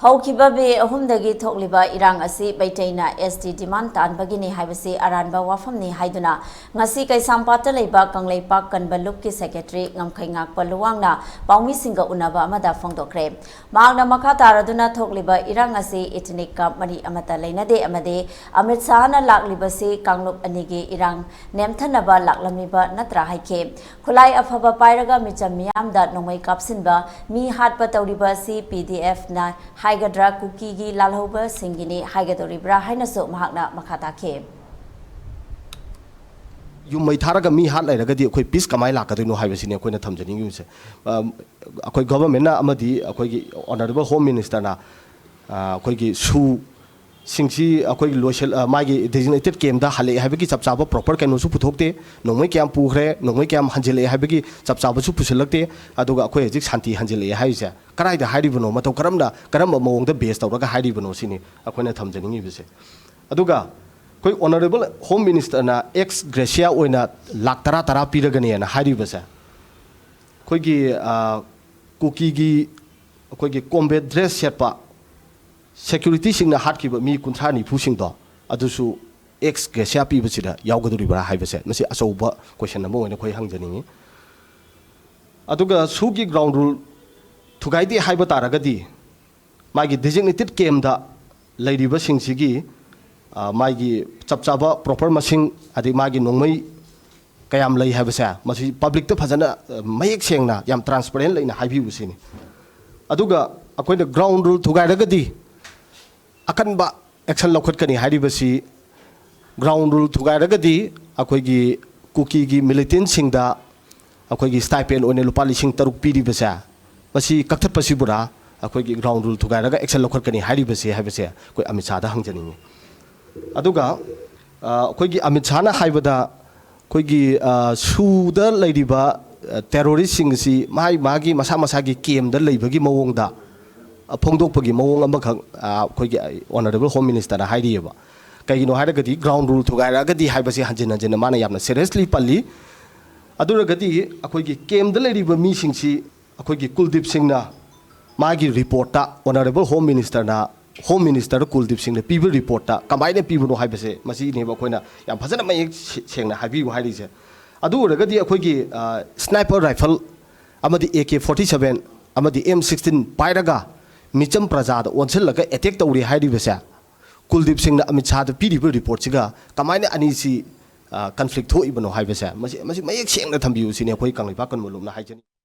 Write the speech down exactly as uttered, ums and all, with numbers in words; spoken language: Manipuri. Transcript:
ꯍꯧꯈꯤꯕ ꯃꯦ ꯑꯍꯨꯝꯗꯒꯤ ꯊꯣꯛꯂꯤꯕ ꯏꯔꯥꯡ ꯑꯁꯤ ꯃꯩꯇꯩꯅ ꯑꯦꯁ ꯇꯤ ꯗꯤꯃꯥꯟ ꯇꯥꯟꯕꯒꯤꯅꯤ ꯍꯥꯏꯕꯁꯤ ꯑꯔꯥꯟꯕ ꯋꯥꯐꯝꯅꯤ ꯍꯥꯏꯗꯨꯅ ꯉꯁꯤ ꯀꯩꯁꯥꯝꯄꯥꯠꯇ ꯂꯩꯕ ꯀꯪꯂꯩꯄꯥꯛ ꯀꯟꯕ ꯂꯨꯞꯀꯤ ꯁꯦꯀ꯭ꯔꯦꯇꯔꯤ ꯉꯝꯈꯩꯉꯥꯛꯄ ꯂꯨꯋꯥꯡꯅ ꯄꯥꯎꯃꯤꯁꯤꯡꯒ ꯎꯅꯕ ꯑꯃꯗ ꯐꯣꯡꯗꯣꯛꯈ꯭ꯔꯦ꯫ ꯃꯍꯥꯛꯅ ꯃꯈꯥ ꯇꯥꯔꯗꯨꯅ ꯊꯣꯛꯂꯤꯕ ꯏꯔꯥꯡ ꯑꯁꯤ ꯏꯊꯅꯤꯛꯀ ꯃꯔꯤ ꯑꯃꯠꯇ ꯂꯩꯅꯗꯦ ꯑꯃꯗꯤ ꯑꯃꯤꯠ ꯁꯥꯍꯅ ꯂꯥꯛꯂꯤꯕꯁꯤ ꯀꯥꯡꯂꯨꯞ ꯑꯅꯤꯒꯤ ꯏꯔꯥꯡ ꯅꯦꯝꯊꯅꯕ ꯂꯥꯛꯂꯝꯃꯤꯕ ꯅꯠꯇ꯭ꯔꯥ ꯍꯥꯏꯈꯤ꯫ ꯈꯨꯠꯂꯥꯏ ꯑꯐꯕ ꯄꯥꯏꯔꯒ ꯃꯤꯆꯝ ꯃꯤꯌꯥꯝꯗ ꯅꯣꯡꯃꯩ ꯀꯥꯞꯁꯤꯟꯕ, ꯃꯤ ꯍꯥꯠꯄ ꯇꯧꯔꯤꯕ ꯑꯁꯤ ꯄꯤ ꯗꯤ ꯑꯦꯐꯅ ꯍꯥꯏꯒꯗ꯭ꯔꯥ, ꯀꯨꯀꯤꯒꯤ ꯂꯥꯜꯍꯧꯕꯁꯤꯡꯒꯤꯅꯤ ꯍꯥꯏꯒꯗꯧꯔꯤꯕ꯭ꯔꯥ ꯍꯥꯏꯅꯁꯨ ꯃꯍꯥꯛꯅ ꯃꯈꯥ ꯇꯥꯈꯤ꯫ ꯌꯨꯝ ꯃꯩ ꯊꯥꯔꯒ ꯃꯤ ꯍꯥꯠ ꯂꯩꯔꯒꯗꯤ ꯑꯩꯈꯣꯏ ꯄꯤꯁ ꯀꯃꯥꯏꯅ ꯂꯥꯛꯀꯗꯣꯏꯅꯣ ꯍꯥꯏꯕꯁꯤꯅꯤ ꯑꯩꯈꯣꯏꯅ ꯊꯝꯖꯅꯤꯡꯉꯤꯕꯁꯦ꯫ ꯑ, ꯑꯩꯈꯣꯏ ꯒꯣꯚꯔꯟꯃꯦꯟꯠꯅ ꯑꯃꯗꯤ ꯑꯩꯈꯣꯏꯒꯤ ꯑꯣꯅꯔꯦꯕꯜ ꯍꯣꯝ ꯃꯤꯅꯤꯁꯇꯔꯅ, ꯑ, ꯑꯩꯈꯣꯏꯒꯤ ꯁꯨꯁꯤꯡꯁꯤ ꯑꯩꯈꯣꯏꯒꯤ ꯂꯣꯏꯁꯤꯜ-, ꯑ, ꯃꯥꯒꯤ ꯗꯤꯖꯤꯒꯅꯦꯇꯦꯗ ꯀꯦꯝꯗ ꯍꯜꯂꯛꯑꯦ ꯍꯥꯏꯕꯒꯤ ꯆꯞ ꯆꯥꯕ ꯄ꯭ꯔꯣꯄꯔ ꯀꯩꯅꯣꯁꯨ ꯄꯨꯊꯣꯛꯇꯦ꯫ ꯅꯣꯡꯃꯩ ꯀꯌꯥꯝ ꯄꯨꯈ꯭ꯔꯦ, ꯅꯣꯡꯃꯩ ꯀꯌꯥꯝ ꯍꯟꯖꯤꯜꯂꯛꯑꯦ ꯍꯥꯏꯕꯒꯤ ꯆꯞ ꯆꯥꯕꯁꯨ ꯄꯨꯁꯤꯜꯂꯛꯇꯦ꯫ ꯑꯗꯨꯒ ꯑꯩꯈꯣꯏ ꯍꯧꯖꯤꯛ ꯁꯥꯟꯇꯤ ꯍꯟꯖꯤꯜꯂꯛꯑꯦ ꯍꯥꯏꯔꯤꯁꯦ ꯀꯗꯥꯏꯗ ꯍꯥꯏꯔꯤꯕꯅꯣ, ꯃꯇꯧ ꯀꯔꯝꯅ, ꯀꯔꯝꯕ ꯃꯑꯣꯡꯗ ꯕꯦꯖ ꯇꯧꯔꯒ ꯍꯥꯏꯔꯤꯕꯅꯣ ꯁꯤꯅꯤ ꯑꯩꯈꯣꯏꯅ ꯊꯝꯖꯅꯤꯡꯉꯤꯕꯁꯦ꯫ ꯑꯗꯨꯒ ꯑꯩꯈꯣꯏ ꯑꯣꯅꯔꯦꯕꯜ ꯍꯣꯝ ꯃꯤꯅꯤꯁꯇꯔꯅ ꯑꯦꯛꯁ ꯒ꯭ꯔꯦꯁꯤꯌꯥ ꯑꯣꯏꯅ ꯂꯥꯛ ꯇꯔꯥ ꯇꯔꯥ ꯄꯤꯔꯒꯅꯦꯅ ꯍꯥꯏꯔꯤꯕꯁꯦ, ꯑꯩꯈꯣꯏꯒꯤ, ꯑ, ꯀꯨꯀꯤꯒꯤ ꯑꯩꯈꯣꯏꯒꯤ ꯀꯣꯝꯕꯦꯠ ꯗ꯭ꯔꯦꯁ ꯁꯦꯠꯄ ꯁꯦꯀ꯭ꯌꯨꯔꯤꯇꯤꯁꯤꯡꯅ ꯍꯥꯠꯈꯤꯕ ꯃꯤ ꯀꯨꯟꯊ꯭ꯔꯥ ꯅꯤꯐꯨꯁꯤꯡꯗꯣ ꯑꯗꯨꯁꯨ ꯑꯦꯛꯁ ꯒ꯭ꯔꯦꯁꯤꯌꯥ ꯄꯤꯕꯁꯤꯗ ꯌꯥꯎꯒꯗꯧꯔꯤꯕ꯭ꯔꯥ ꯍꯥꯏꯕꯁꯦ, ꯃꯁꯤ ꯑꯆꯧꯕ ꯀꯣꯏꯁꯟ ꯑꯃ ꯑꯣꯏꯅ ꯑꯩꯈꯣꯏ ꯍꯪꯖꯅꯤꯡꯉꯤ꯫ ꯑꯗꯨꯒ ꯁꯨꯒꯤ ꯒ꯭ꯔꯥꯎꯟ ꯔꯨꯜ ꯊꯨꯒꯥꯏꯗꯦ ꯍꯥꯏꯕ ꯇꯥꯔꯒꯗꯤ, ꯃꯥꯒꯤ ꯗꯤꯖꯤꯒꯅꯦꯇꯦꯗ ꯀꯦꯝꯗ ꯂꯩꯔꯤꯕꯁꯤꯡꯁꯤꯒꯤ, ꯑ, ꯃꯥꯒꯤ ꯆꯞ ꯆꯥꯕ ꯄ꯭ꯔꯣꯄꯔ ꯃꯁꯤꯡ, ꯑꯗꯩ ꯃꯥꯒꯤ ꯅꯣꯡꯃꯩ ꯀꯌꯥꯝ ꯂꯩ ꯍꯥꯏꯕꯁꯦ, ꯃꯁꯤ ꯄꯕ꯭ꯂꯤꯛꯇ ꯐꯖꯅ, ꯑ, ꯃꯌꯦꯛ ꯁꯦꯡꯅ, ꯌꯥꯝ ꯇ꯭ꯔꯥꯟꯁꯄꯔꯦꯟ ꯂꯩꯅ ꯍꯥꯏꯕꯤꯌꯨ ꯁꯤꯅꯤ꯫ ꯑꯗꯨꯒ ꯑꯩꯈꯣꯏꯅ ꯒ꯭ꯔꯥꯎꯟ ꯔꯨꯜ ꯊꯨꯒꯥꯏꯔꯒꯗꯤ ꯑꯀꯟꯕ ꯑꯦꯛꯁꯟ ꯂꯧꯈꯠꯀꯅꯤ ꯍꯥꯏꯔꯤꯕꯁꯤ, ꯒ꯭ꯔꯥꯎꯟ ꯔꯨꯜ ꯊꯨꯒꯥꯏꯔꯒꯗꯤ ꯑꯩꯈꯣꯏꯒꯤ ꯀꯨꯀꯤꯒꯤ ꯃꯤꯂꯤꯇꯦꯟꯁꯤꯡꯗ ꯑꯩꯈꯣꯏꯒꯤ ꯁ꯭ꯇꯥꯏꯄꯦꯟ ꯑꯣꯏꯅ ꯂꯨꯄꯥ ꯂꯤꯁꯤꯡ ꯇꯔꯨꯛ ꯄꯤꯔꯤꯕꯁꯦ, ꯃꯁꯤ ꯀꯛꯊꯠꯄꯁꯤꯕꯨꯔꯥ ꯑꯩꯈꯣꯏꯒꯤ ꯒ꯭ꯔꯥꯎꯟ ꯔꯨꯜ ꯊꯨꯒꯥꯏꯔꯒ ꯑꯦꯛꯁꯟ ꯂꯧꯈꯠꯀꯅꯤ ꯍꯥꯏꯔꯤꯕꯁꯦ ꯍꯥꯏꯕꯁꯦ ꯑꯩꯈꯣꯏ ꯑꯃꯤꯠ ꯁꯥꯍꯗ ꯍꯪꯖꯅꯤꯡꯉꯤ꯫ ꯑꯗꯨꯒ, ꯑ, ꯑꯩꯈꯣꯏꯒꯤ ꯑꯃꯤꯠ ꯁꯥꯍꯅ ꯍꯥꯏꯕꯗ ꯑꯩꯈꯣꯏꯒꯤ, ꯑ, ꯁꯨꯗ ꯂꯩꯔꯤꯕ, ꯑ, ꯇꯦꯔꯣꯔꯤꯁꯁꯤꯡ ꯑꯁꯤ ꯃꯥꯒꯤ ꯃꯥꯒꯤ ꯃꯁꯥ ꯃꯁꯥꯒꯤ ꯀꯦꯝꯗ ꯂꯩꯕꯒꯤ ꯃꯑꯣꯡꯗ, ꯑ, ꯐꯣꯡꯗꯣꯛꯄꯒꯤ ꯃꯑꯣꯡ ꯑꯃꯈꯛ, ꯑ, ꯑꯩꯈꯣꯏꯒꯤ ꯑꯣꯅꯔꯦꯕꯜ ꯍꯣꯝ ꯃꯤꯅꯤꯁꯇꯔꯅ ꯍꯥꯏꯔꯤꯑꯕ꯫ ꯀꯩꯒꯤꯅꯣ ꯍꯥꯏꯔꯒꯗꯤ ꯒ꯭ꯔꯥꯎꯟ ꯔꯨꯜ ꯊꯨꯒꯥꯏꯔꯛꯑꯒꯗꯤ ꯍꯥꯏꯕꯁꯤ ꯍꯟꯖꯤꯟ ꯍꯟꯖꯤꯟꯅ ꯃꯥꯅ ꯌꯥꯝꯅ ꯁꯦꯔꯤꯌꯁꯂꯤ ꯄꯜꯂꯤ꯫ ꯑꯗꯨ ꯑꯣꯏꯔꯒꯗꯤ ꯑꯩꯈꯣꯏꯒꯤ ꯀꯦꯝꯗ ꯂꯩꯔꯤꯕ ꯃꯤꯁꯤꯡꯁꯤ ꯑꯩꯈꯣꯏꯒꯤ ꯀꯨꯜꯗꯤꯞ ꯁꯤꯡꯅ ꯃꯥꯒꯤ ꯔꯤꯄꯣꯔꯠꯇ ꯑꯣꯅꯔꯦꯕꯜ ꯍꯣꯝ ꯃꯤꯅꯤꯁꯇꯔꯅ, ꯍꯣꯝ ꯃꯤꯅꯤꯁꯇꯔ ꯀꯨꯜꯗꯤꯞ ꯁꯤꯡꯅ ꯄꯤꯕ ꯔꯤꯄꯣꯔꯠꯇ ꯀꯃꯥꯏꯅ ꯄꯤꯕꯅꯣ ꯍꯥꯏꯕꯁꯦ, ꯃꯁꯤꯅꯦꯕ ꯑꯩꯈꯣꯏꯅ ꯌꯥꯝ ꯐꯖꯅ ꯃꯌꯦꯛ ꯁꯦ-, ꯁꯦꯡꯅ ꯍꯥꯏꯕꯤꯌꯨ ꯍꯥꯏꯔꯤꯁꯦ꯫ ꯑꯗꯨ ꯑꯣꯏꯔꯒꯗꯤ ꯑꯩꯈꯣꯏꯒꯤ, ꯑ, ꯁ꯭ꯅꯥꯏꯄꯔ ꯔꯥꯏꯐꯜ ꯑꯃꯗꯤ ꯑꯦ ꯀꯦ ꯐꯣꯔꯇꯤ ꯁꯚꯦꯟ ꯑꯃꯗꯤ ꯑꯦꯝ ꯁꯤꯛꯁꯇꯤꯟ ꯄꯥꯏꯔꯒ ꯃꯤꯆꯝ ꯄ꯭ꯔꯖꯥꯗ ꯑꯣꯟꯁꯤꯜꯂꯒ ꯑꯦꯇꯦꯛ ꯇꯧꯔꯤ ꯍꯥꯏꯔꯤꯕꯁꯦ, ꯀꯨꯜꯗꯤꯞ ꯁꯤꯡꯅ ꯑꯃꯤꯠ ꯁꯥꯍꯗ ꯄꯤꯔꯤꯕ ꯔꯤꯄꯣꯔꯠꯁꯤꯒ ꯀꯃꯥꯏꯅ ꯑꯅꯤꯁꯤ, ꯑ, ꯀꯟꯐ꯭ꯂꯤꯛ ꯊꯣꯛꯏꯕꯅꯣ ꯍꯥꯏꯕꯁꯦ, ꯃꯁꯤ, ꯃꯁꯤ ꯃꯌꯦꯛ ꯁꯦꯡꯅ ꯊꯝꯕꯤꯌꯨ ꯁꯤꯅꯤ ꯑꯩꯈꯣꯏ ꯀꯪꯂꯩꯄꯥꯛ ꯀꯨꯟꯃꯣꯟꯂꯣꯝꯅ ꯍꯥꯏꯖꯅꯤꯡꯉꯤ꯫